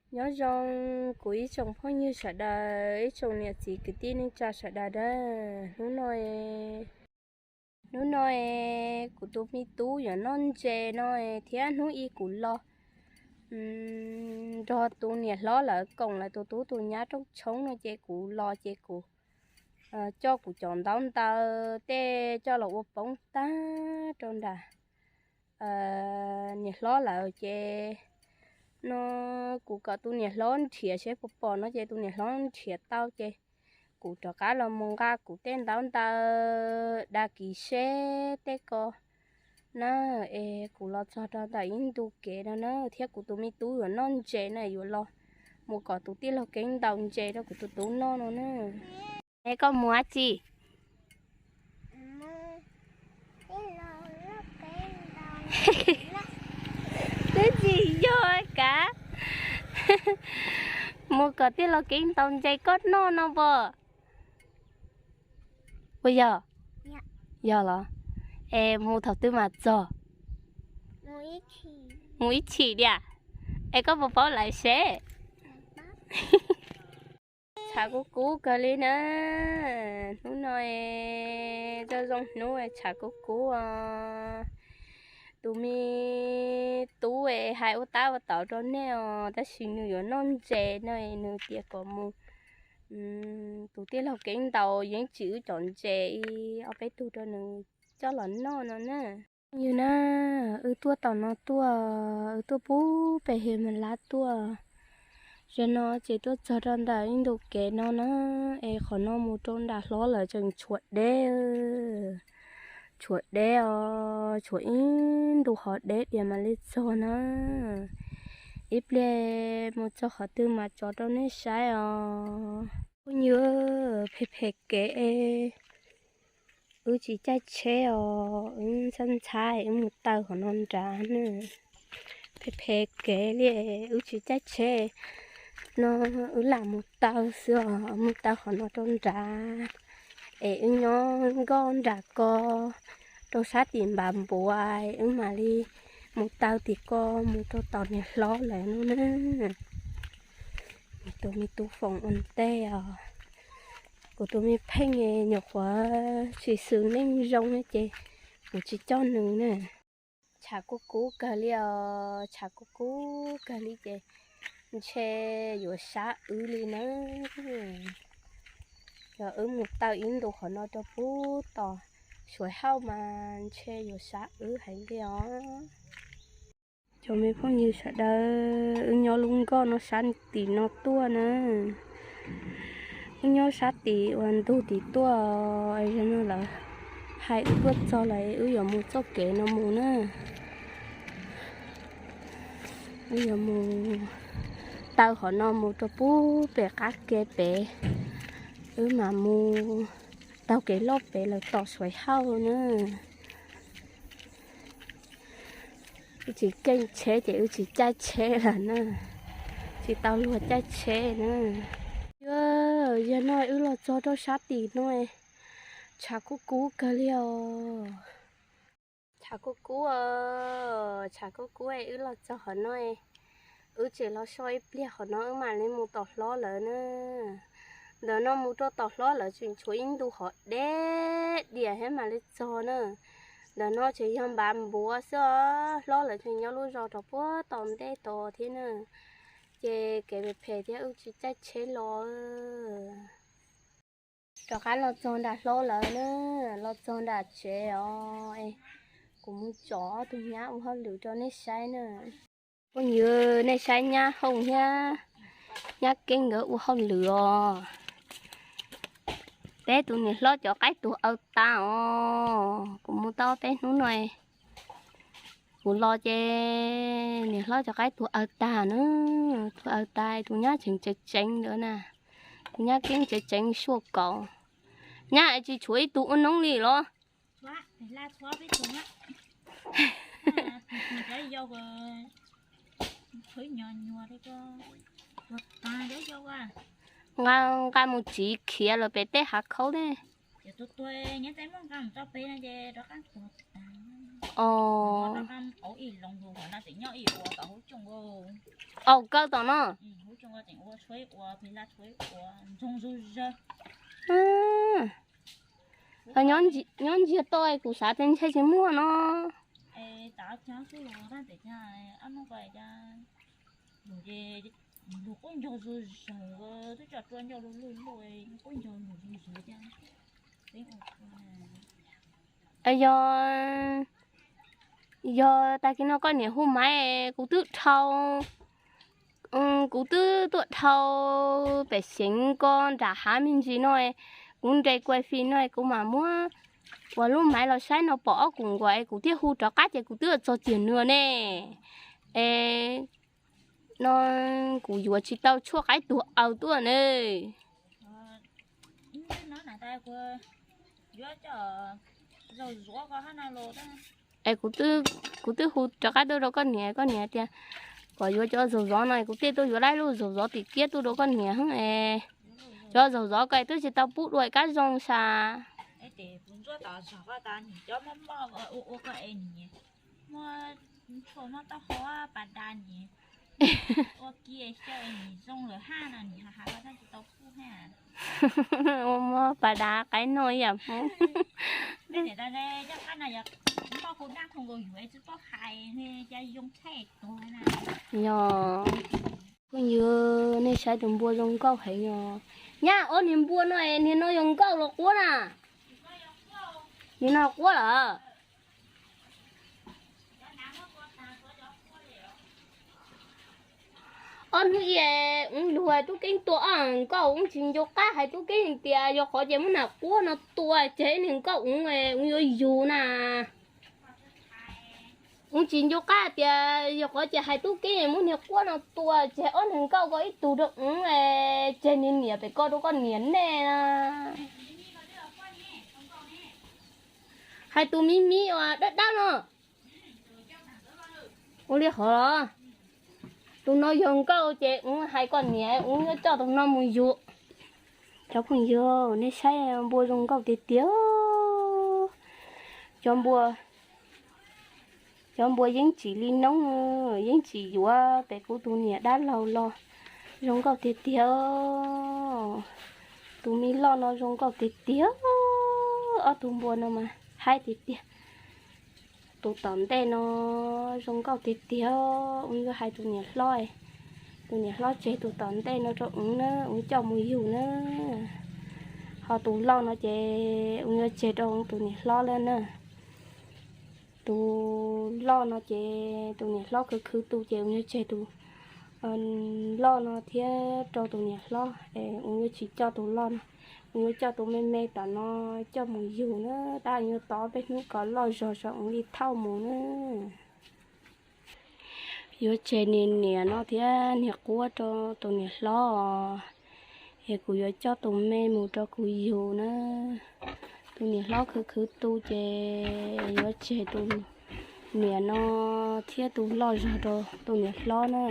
Nyob zoo kuv ib tsoom phooj ywg sawv daws, ib tsoom niam txiv kwv tij neej tsa sawv daws na. Hnub no, hnub no kuv tus me tub yuav noj ntses no thiab hnub ib kuv los nrog tus niam hlob lawv koom lawv tus tub tus nyab rooj tshoob no ces kuv los ces kuv coj kuv cov ntaub ntawv tej coj los ua poob tag rau nram niam hlob lawm ces no kuv kom tus niam hlob nrhiav seb puas pom no ces tus niam hlob nrhiav tau ces kuv rov qab los mus nqa kuv tej ntaub ntawv da kiv seb tej ko na. Es kuv los txog rau ntawm ib ntu kev no na thiab kuv tus me tub yuav noj ntses na, yuav los mus kom tus tij laug Keeb ntaus ntses rau kuv tus tub noj no na. Es koj mus dab tsi? Twb tsis yog kav, mus kom tij laug Keeb ntaus ntses koj noj no pom. Puas yog? Yog los? Es mus thaum twg mas txog? Mus ib chim diam. Es koj puas paub lawv seb? Tshav kub kub kawg li na. Hnub no zoo zoo hnub tshav kub kub os. Tus me tub es hais ua tab ua tauv rau nej os, tab sis nws yuav noj ntses no nws tias kom mus tus tij laug Keeb ntaus yeeb tsis wb cov ntses ib ob peb tug rau nws coj los noj no na. Phooj ywg na, wb tuaj tom no tuaj, wb tuaj pub pem Himalab tuaj. Zaum no ces tuaj txog rau ntawm ib ntu kev no na, es qhov no mus rau nram hlob lawm tseem tshuav deb, tshuav deb os, tshuav ib ntu hov deb diam mam li txog na. Ib pliag mus txog qhov twg mas tso rau nej saib os. Phooj ywg, phem phem kev es wb tsis caij tsheb os, wb ntxhab ntxhab wb mus taw qhov no nrad na. Phem phem kev li, wb tsis caij tsheb no, wb lam mus taw xwb os, mus taw qhov no rau nrad es wb nyob nkoj nram ko rau sab tim npav npuav, wb mam li mus taw tim ko mus rau tom niam hlob lawm no na. Tus me tub foom ua ntej os. Kuv tus me pheej nyuam qhuav tsis xws neej zoo ces kuv tsis coj nws na. Tshav kub kub kawg li os, tshav kub kub kawg li ces ntshe yuav sab wb li na. Yog wb mus taw ib ntu qhov no rau pub tos Suav Hauj mas ntshe yuav sab wb heev li os. Cov me phooj ywg sawv daws, wb nyob lub nkoj no sab tim no tuaj na. Wb nyob sab tim uas ntug tim tuaj, zaum no lawv hais wb tuaj txog lawm, wb yuav mus txoj kev no mus na. Wb yuav mus taw qhov no mus rau pub pem qab ke pem, wb mam mus taug kev loj pem lawm tom Suav Hauj na. Wb tsis keej tsheb ces wb tsis caij tsheb lawm na, tsis tau luag caij tsheb na. Yog no wb los txog rau sab tim no, tshav kub kub kawg li os. Tshav kub kub, tshav kub kub, wb los txog qhov no, wb tseem los so ib pliag qhov no wb mam li mus tom hlob lawm na. Ntawm no mus rau tom hlob lawm tseem tshuav ib ntu qhov deb diam thiab mam li txog na. Ntawm no tseem yog npav npuav xwb os, hlob lawv tseem nyob lub zos rau puag tom ntej tod thiab na. Ces kev phem phem thiab wb tsis caij tsheb los. Rov qab los txog nram hlob lawm na, los txog nram tsev os. Kuv mus tso ob tug nyab ua hauj lwm rau nej saib na. Phooj ywg, nej saib nyab Hauj thiab nyab Keeb nkawd ua hauj lwm os. Peb tus niam hlob cov qaib tuag aws tag os, kuv mus tau peb hnub no kuv los ces niam hlob cov qaib tuag aws tag na, tuag aws tag, tus nyab tseem tseev tseev ntawd na, tus nyab Keeb tseev tseev suaj kaus. Nyab es tsis tshuav ib tug ua noob li los? Nqa, nqa mus tsiv khiav lawm pem tej hav khaub ne. Os, au kaw tom no. Nyob ntsiag to kuv xav tias ntshe tsis muaj no. Yog, yog tag kis no koj niam hu maiv kuv twb dhau, kuv twb tuaj dhau pem xeev ko nram hav me ntsis no, kuv nres kuv fim no kuv mam muab ua lub maiv los saib no pom ob kum nkaus es kuv thiaj hu rov qab ces kuv twb txog tiag nws ne. Es no kuv yuav tsis tau tshuaj qaib tuag aws tuaj ne. Es kuv twb hu rov qab tuaj rau koj niam, koj niam tias kom yuav cov zaum zov no, kuv thiaj tuaj yuav lawm lub zaum zov tim kiab tuaj rau koj niam. Cov zaum zov ko twb tsis tau pub dua kab zoo sas. Ua muab pas dav qaib noj ib yam hmo. Yog, phooj ywg, nej saib tus npua zoo nkauj heev os. Nyab, ob niag npua no, niag no yog nkauj los quab na? Niag no quab lawm. Ob hnub ib ua lug tub keeb tua ob nkauj, wb tsis nco qab hais tub keeb tias yog qhov ces muab niag quab no tua tseg niag nkauj, wb yuav yug na. Wb tsis nco qab tias yog qhov ces hais tub keeb muab niag quab no tua tseg ob niag nkauj ko ib tug rau wb, tseg niag niam pem ko rau koj niam nej na. Hais tus me me uas dawb dawb no. Ua li hov los, tus no yog nkauj ces wb hais koj niam wb yuav coj tus no mus yug. Cov phooj ywg, nej saib npua zoo nkauj tiag tiag. Cov npua, cov npua yeeb tsim li noob, yeeb tsim yuav pem kuv tus niam dab laug los zoo nkauj tiag tiag. Tus me loj no zoo nkauj tiag tiag. Ob tug npua no mas haib tiag tiag. Tus tom ntej no zoo nkauj tiag tiag, wb yuav hais tus niam hlob, tus niam hlob tseg tus tom ntej no rau wb na, wb coj mus yug na. Ho tus loj no ces wb yuav tseg rau wb tus niam hlob lawm na. Tus loj no ces tus niam hlob khwv khwv tu ces wb yuav tseg tus loj no thiab rau tus niam hlob, wb yuav tsis coj tus loj no, wb yuav coj tus me me tom no coj mus yug na, tab wb yuav tos peb hnub kom loj zog tso wb li thauj mus na. Yuav tseg niag niam no thiab niag quab rau tus niam hlob, es kuv yuav coj tus me mus rau kuv yug na. Tus niam hlob khwv khwv tu ces yuav tseg tus niam no thiab tus loj zog rau tus niam hlob na.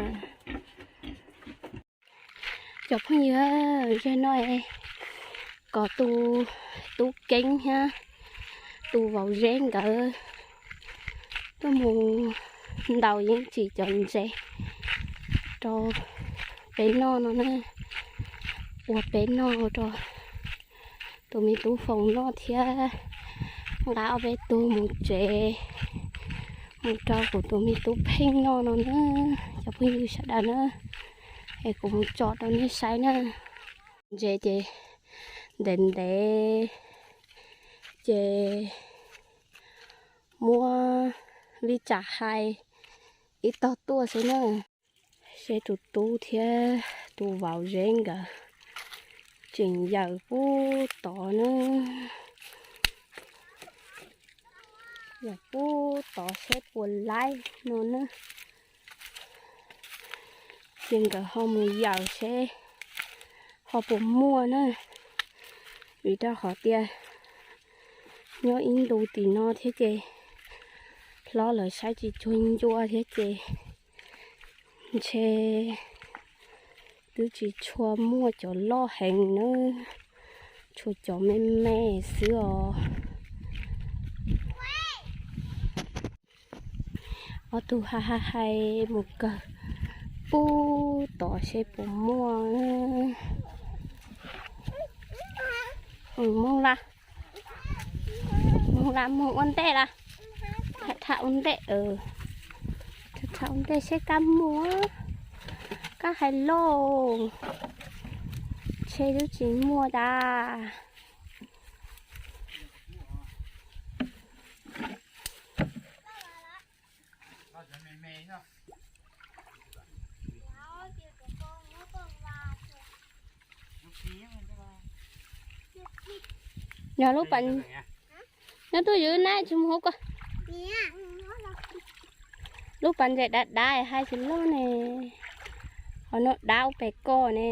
Cov phooj ywg, zaum no kom tus tub Keeb thiab tus vauv Zeb nkawd tuaj mus ntaus yeeb tsim cov ntses rau peb noj no na, ua peb noj rau tus me tub Foom noj thiab nqa ob peb tug mus tsev mus rau kuv tus me tub Pheej noj no na, cov phooj ywg sawv daws na. Es kuv mus tsom rau nej saib na. Ntses ces ntev ntev ces muab vij tsam hais ib tog tuaj xwb na. Seb tus tub thiab tus vauv Zeb nkawd tseem yawm pub tod na. Yawm pub tod seb puas laib no na. Ces nkawd ho mus yawm seb ho puas muaj na. Vim rau qhov tias nyob ib ntu tim no thiab ces hlob lawv saib tsis cuag ncua thiab ces ntshe twb tsis tshua muaj cov loj heev na, tshuav cov me me xwb os. Ob tug ha ha hais mus kawg Pub tod seb puas muaj. Moog lawm, moog lawm, moog ua ntej lawm. Tham ua ntej, tham ua ntej seb kab muaj, kab hais lauj. Ntshe twb tsis muaj tas. Yog lub pas, nyob tuaj ywv na, tsis mus hauv ko. Lub pas ntses dav dav hais tsis loj ne, ho noj dab ua pem koj ne.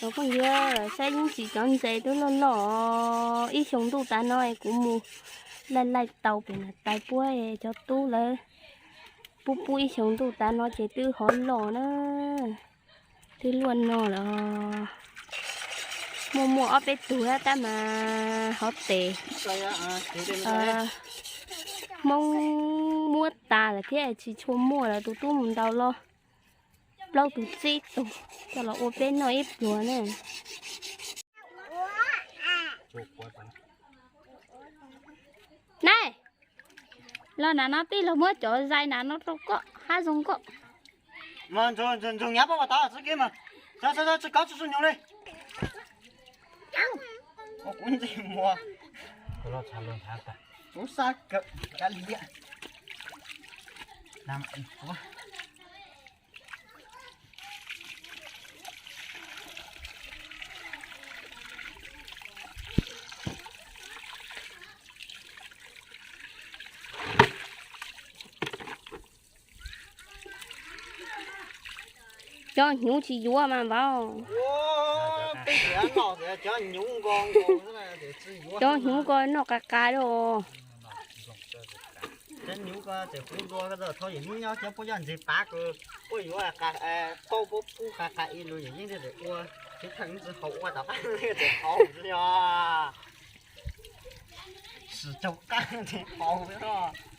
Cov phooj ywg, saib yeej tsis cov ntses twb loj loj, ib xyoo ntuj tas no kuv mus laij laij tau pem no tais puab cov tub lawv pub pub ib xyoo ntuj tas no ces twb hov loj na, twb luaj no lawm. Muaj muaj ob peb tug tab mas hov tes Hmoob muab tas lawm thiab tsis tshua muaj lawm, tus tub mus ntaus los plaub tug tsib tug coj los ua peb noj ib pluag na. Nai, los nram no tij laug muab cov zais nram no rau koj hab zoo koj. Ntsoog nyav pab pas tod txuj kev mas, tsis kov tsis txug nyoog li. Kuv ntxim muag, kuv sab kawm kav liam. Cov hnyuv tsis yuav mas vauv. Cov hnyuv ko noj qas qas li. Cov hnyuv ko ces kuv ua thov yim hnub nyob cov puab coj ntses pav ko, puab yuav pauj puab pub qas qas ib lus yim yeej thiaj ua, tsis theem tsis haus ua tom qab thiaj tsis haus xwb yog. Sim caug qab tsis haus xwb.